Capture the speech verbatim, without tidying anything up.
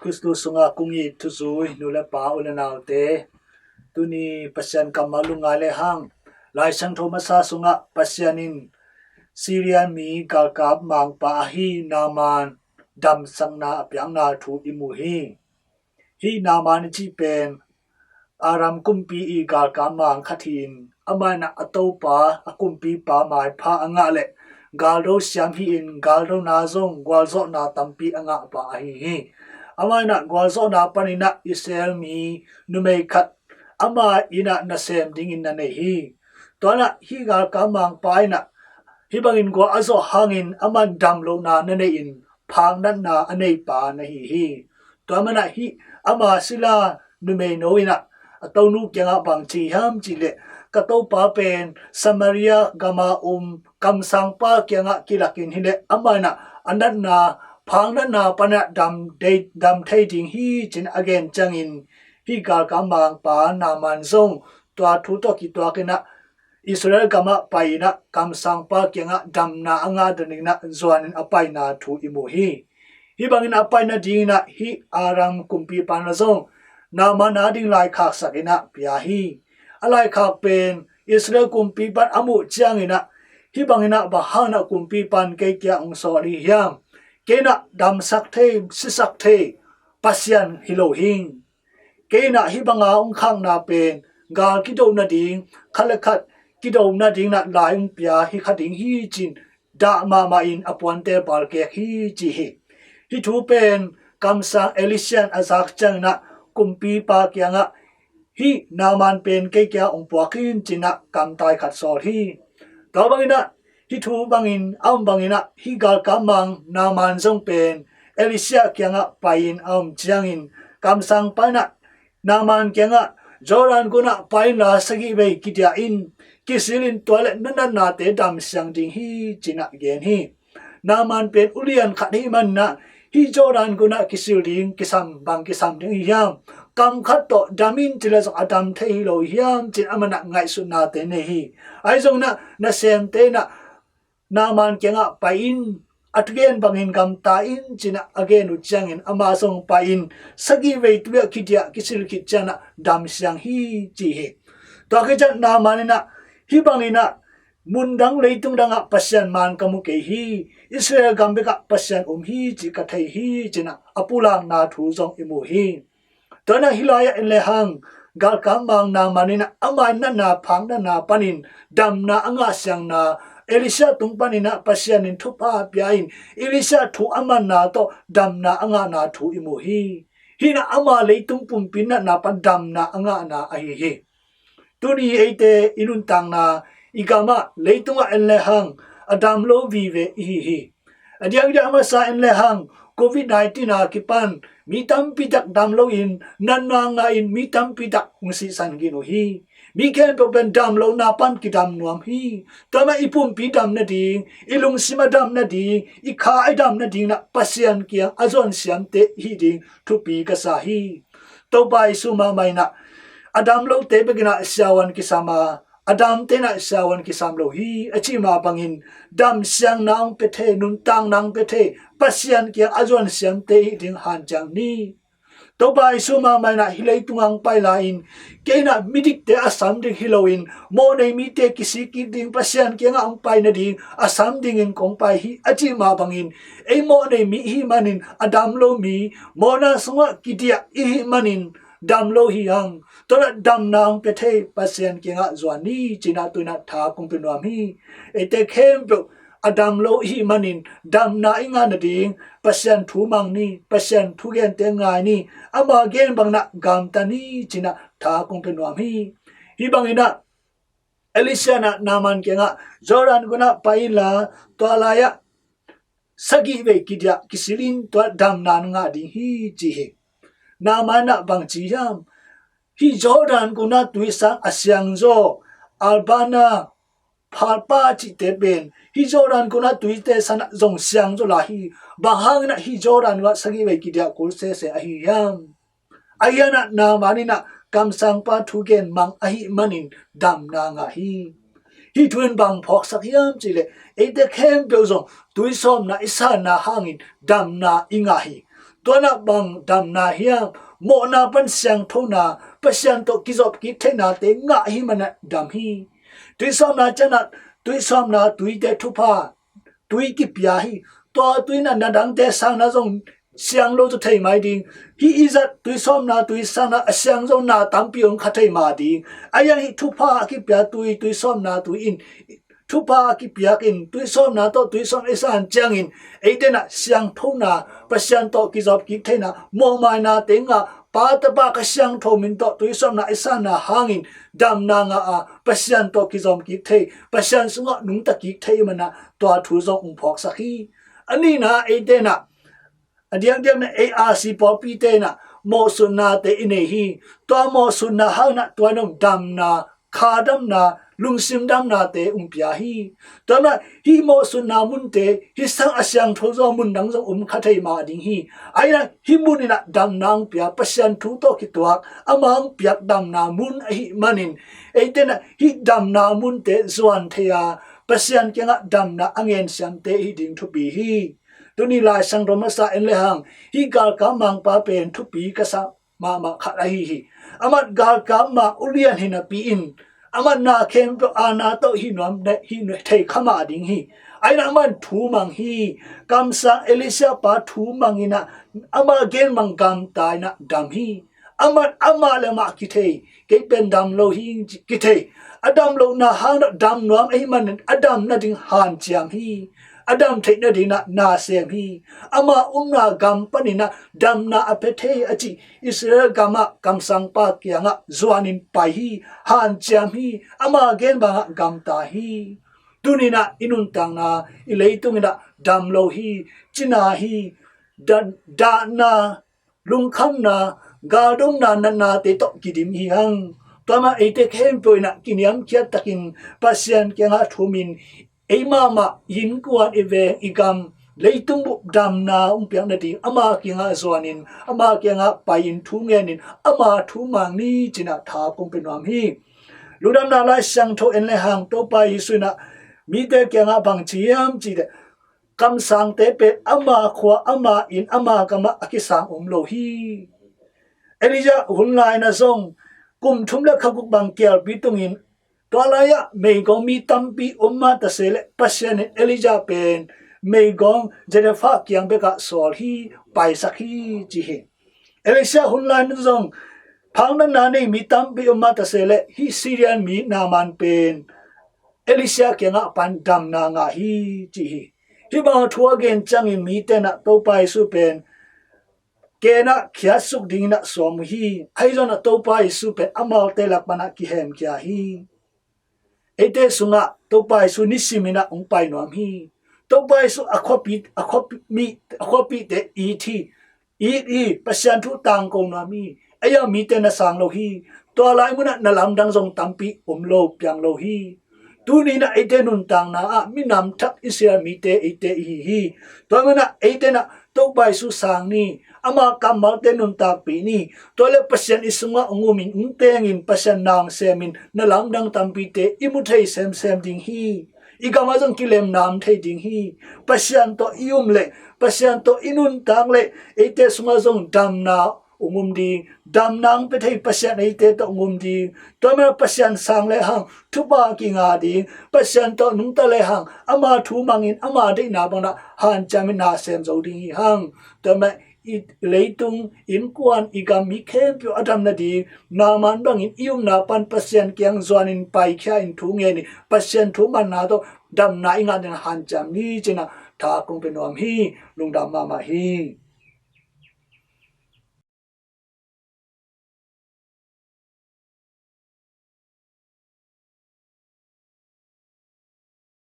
Khristu sungah kong it thuzui nu le pa, u le naute, tuni Pasian kammal lungngai le hang, Lai Siangtho masa sungah Pasian in Syria mi galkap mangpa ahi Naaman damsakna a piakna thu i mu hi. Hih Naaman i cih pen Aram kumpi i galkap mang khat hi-in, amah in ah a topa, a kumpipa maipha a ngah le galdo siam hi-in, galdona zong gualzawhna tampi a ngahpa ahi hi. Amah in ah gualzawhna panin ah Israel mi numei khat amah in ah nasem dingin na nei hi. Tua in ah hih galkap mangpa in ah hih bangin gual a zawh hangin amah in damlohna na nei-in, phaknatna a neipa na hi hi. Tua manin ah hih ama sila numeino in ah a tonu kiangah bang ci hiam cih leh, ka topa pen Samaria gama om kamsangpa kiangah kilakin hi leh, amah in ah a natna, phaknatna panin ah dam dei, dam thei ding hi, ci-in a gen ciangin, hih galkap mangpa Naaman zong tua thu tawh kituakin ah Israel gamah pai-in ah kamsangpa kiangah damna a ngah dingin ah zuanin a paina thu i mu hi. Hih bangin a pai nadingin ah hih Aram kumpipa in ah zong Naaman ading laikhak sakin ah pia hi. A laikhak pen Israel kumpipa in a muh ciangin ah, hih bangin ah bang hangin ah kumpipa in kei kiang hong sawl hi hiam? Kei in ah damsak thei, sisak thei Pasian hi lo hi. Kei in ah hih banga hong khakna pen gal kido nading, khat le khat kido nadingin ah lai hong pia hi kha ding hi, ci-in dah mahmahin a puante balkek hi, ci hi. Hih thu pen kamsang Elisha in a zak ciangin ah kumpipa kiangah, hih Naaman pen kei kiang hong puak in, ci-in ah kamtai khat sawl hi. Tua bangin ah hih thu bangin a om bangin ah hih galkap mang Naaman zong pen Elisha kiangah pai-in a om ciangin, kamsangpa in ah Naaman kiangah, Jordan gunah pai inla sagih vei kidiah in, kisil in, tua leh na natnate damsiang ding hi, ci-in ah gen hi. Naaman pen ulian khat ahih manin ah, hih Jordan gunah kisil ding kisam, bang kisam ding hi hiam? Kam khat tawh dam in ci leh zong a dam thei hi lo hi hiam, ci-in amah in ah ngaihsutnate nei hi. Ahi zongin ah nasemte in ah Naaman kiangah pai in, a thugen bangin gamta in, ci-in ah a gen uh ciangin, amah zong pai-in sagih vei tu-in ah kidiah kisil khit ciangin ah damsiang hi, ci hi. Tua khit ciang Naaman in ah, hih bangin ah mundang leitung dangah Pasian maan ka mu kei hi. Israel gam bekah Pasian om hi cih ka thei hi, ci-in ah a pulakna thu zong i mu hi. Tua in ah hih lai-ah en lehang, galkap mang Naaman in ah ama natna, phaknatna panin damna a ngah siangna, Elisha tung panin ah Pasian in thupha a pia in, Elisha thu a manna tawh damna a ngahna thu i mu hi. Hih in ah ama leitung pumpi natna pan damna a ngahna ahi hi. Tuni eite i nuntakna, i gamah, leitungah en lehang, a dam lo vive i hi hi. A diakdiak masa en lehang, covid nineteen a kipan mi tampi tak dam loin, natna ngahin mi tampi tak hong sihsan khin uh hi. Mi khempeuh pen damlohna pan kidam nuam hi. Tua mah i pumpi dam nading, i lungsim a dam nading, i kha a dam nadingin ah Pasian kiang a zuan siamte i hih ding thupi ka sa hi. Topa Jesu mahmah in ah, a dam lote bekin ah siavuan kisam a, a damte in ah siavuan kisam lo hi, a cih mah bangin, damsiangna hong pia thei, nuntakna hong pia thei Pasian kiang a zuan siamte i hih ding hanciam ni. Topa Jesu mahmah in ah hih leitungah hong pai lai-in, kei in ah midikte a sam ding hi loin, mawhnei mite kisik kik ding, Pasian kiangah hong pai nading a sam dingin kong pai hi, a cih mah bangin, ei mawhnei mi i hih manin a dam lo mi, mawhna sungah kidiah i hih manin dam lo hi hang. Tua in ah damna hong pia thei Pasian kiangah zuan ni, ci-in ah tu-in ah tha kong pia nuam hi. Eite khempeuh a dam lo i hih manin damna i ngah nading Pasian thu mang ni, Pasian thugente ngai ni, ama gen bangin ah gamta ni, ci-in ah tha kong pia nuam hi. Hih bangin ah Elisha in ah Naaman kiangah, Jordan gunah pai inla, tua lai-ah sagih vei kidiah kisil in, tua damna na ngah ding hi, ci hi. Naaman in ah bang ci hiam? Hih Jordan gunah tuisang a siangzaw, Abana, Pharpar cihte pen hih Jordan gunah tuite sangah zong siangzaw lai hi. Bang hangin ah hih Jordan gunah sagih vei kidiah kul sese ahi hiam? Ahi zongin ah Naaman in ah kamsangpa thugen mang ahih manin damna ngah hi. Hih thu in bang phawksak hiam cih leh, eite khempeuh zong tuisawpna i sanna hangin damna i ngah hi. Tua in ah bang damna hiam? Mawhna pan siangthona, Pasian tawh kizop kik theihnate ngah ahih manin ah dam hi. Tuisawpna ciangin ah tuisawpna tuite thupha tui kipia hi. Tua tui in ah na dangte sangin ah zong siang lo zaw thei mai ding. Hih i zat tuisawpna tui sangin ah a siang zaw na tampi om kha thei mah ding. Ahi zongin hih thupha a kipia tui, tuisawpna tui in, thupha a kipiak in, tuisawpna tawh tuisawpna i san ciangin eite in ah siangthona, Pasian tawh kizop kik theihna, mawhmaina teng ah Pa, Tapa, Kha Siangtho min tawh tuisawpna i sanna hangin damna ngah a, Pasian tawh kizom kik thei, Pasian sungah nungta kik thei ahih manin ah tua thu zong hong phawksak hi. A nihna, eite in ah a diakdiak in ah A R C pawlpite in ah mawhsutnate i nei hi. Tua mawhsutna hangin ah tua in ah damna, kha damna, lungsim damnate hong pia hi. Tua in ah hih mawhsutna munte hih sang a siangtho zaw mun dang zong om kha thei mah ding hi. Ahi zongin ah hih mun in ah damna hong pia, Pasian thu tawh kituak, amah hong piak damna mun ahih manin eite in ah hih damna munte zuan thei a, Pasian kiangah damna a ngen siamte i hih ding thupi hi. Tuni Lai Siangtho masa en lehang, hih galkap mangpa pen thupi ka sa mahmah khat ahi hi. Amah galkap mang ulian hi napi in, amah na khempeuh aana tawh hih nuam, hih nuam thei kha mah ding hi. Ahi zongin ah amah in thu mang hi. Kamsang Elisha pa thu mang in ah, amah gen bang gamta in ah dam hi. Amah, amah le amah kithei, kei pen dam lo hi ci, kithei. A dam lohna hangin ah dam nuam ahih manin a dam nading hanciam hi. A dam theih nading in ah na sem hi. Ama omna gam panin ah damna a pia thei a cih Israel gamah kamsangpa kiangah zuanin pai hi. Hanciam hi. Ama gen bangah gamta hi. Tuni in ah i nuntakna, i leitung in ah dam lo hi. Cina hi. Da-, dahna, lungkhamna, galdona, natnate tawh kidim hi hang. Tua mah eite khempeuh in ah kiniamkhiat takin Pasian kiangah thumin, ei mahmah, i innkuan, i veng, i gam, leitung bup damna hong piak nading ama kiangah zuanin, ama kiangah pai-in, thu ngenin, ama thu mang ni ci-in ah tha kong pia nuam hi. Lungdamna Lai Siangtho en lehang Topa Jesu in ah mite kiangah bang ci hiam cih leh, kamsangte pen ama khua, ama inn, ama gamah a kisang om lo hi. Elijah hun lai-in ah zong kum thum le kha guk bang kialpi tungin, tua lai-ah meigong mi tampi om mah ta se leh Pasian in Elijah pen meigong Zarephath kiang bekah sawl hi, paisak hi ci hi. Elisha hun lai-in ah zong phaknatna nei mi tampi om mah ta se leh hih Syrian mi Naaman pen Elisha kiangah pan damna ngah hi ci hi. Hih bang thu a gen ciangin mite in ah Topa Jesu pen ken ah khiatsuk dingin ah sawm uh hi. Ahi zongin ah Topa Jesu pen amaute lak pan ah kihemkhia hi. Eite sungah Topa Jesu nisimin ah hong pai nuam hi. Topa Jesu a khuapi, a khuapi, mi, a khuapite it hi. It hi, Pasian thu tangko nuam hi. Ahi zongin mite na sang lo hi. Tua lai munah na lamdang zong tampi om lo, piang lo hi. Tuni-in ah eite nuntakna ah minam thak Israel mite eite i hi hi. Tua manin ah eite in ah Topa Jesu sang ni, ama kammalte nuntakpih ni. Tua leh Pasian i sungah hong umin, hong tengin, Pasian na hong semin, na lamdang tampite i mu thei semsem ding hi. I gamah zong kilemna om thei ding hi. Pasian tawh i um leh, Pasian tawh i nuntak leh, eite sungah zong damna hong um ding, damna hong pia thei Pasian eite tawh hong um ding. Tua manin ah Pasian sang lehang thupha kingah ding, Pasian tawh nungta lehang ama thu mangin, ama deihna bangin ah hanciamin na sem zo ding hi hang. Tua manin ah i leitung, innkuan, i gam, mi khempeuh a dam nading, Naaman bangin i upna pan Pasian kiang zuanin, paikhia-in, thu ngenin, Pasian thu manna tawh damna i ngah dingin hanciam ni ci-in ah tha kong pia nuam hi. Lungdam mahmah hi.